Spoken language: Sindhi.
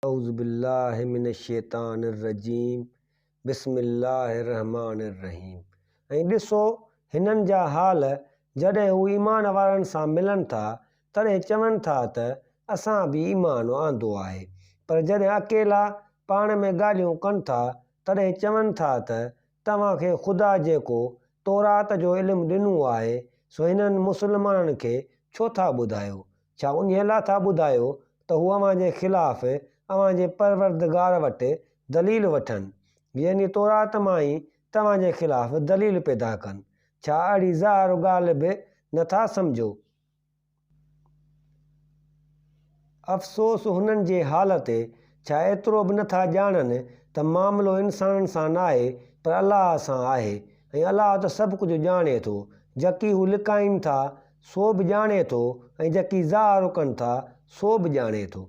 اعوذ بالله من الشيطان الرجيم بسم الله الرحمٰن الرحيم ۽ ڏسو هنن جا حال جڏهن هو ايمان وارن سان ملن ٿا تڏهن چون ٿا ته اسان به ايمان آندو آهي پر جڏهن اڪيلا پاڻ ۾ ڳالهيون ڪن ٿا تڏهن چون ٿا ته توهان کي خدا جيڪو تورات جو علم ڏنو آهي سو هنن مسلمانن کي ڇو ٿا ٻڌايو؟ ڇا انهيء لاء ٿا ٻڌايو ته هو اوهان جي خلاف اوهان جي پروردگار وٽ دليل وٺن، يعني تورات مان ئي توهان جي خلاف دليل پيدا ڪن؟ ڇا اهڙي ظاهر ڳالهه به نه ٿا سمجهو؟ افسوس هنن جي حال تي، ڇا ايترو به نه ٿا ڄاڻن ته معاملو انسانن سان ناهي پر الله سان آهي ۽ الله ته سڀ ڪجهه ڄاڻي ٿو، جيڪي هو لڪائين ٿا سو به ڄاڻي ٿو ۽ جيڪي ظاهر ڪن ٿا سو به ڄاڻي ٿو.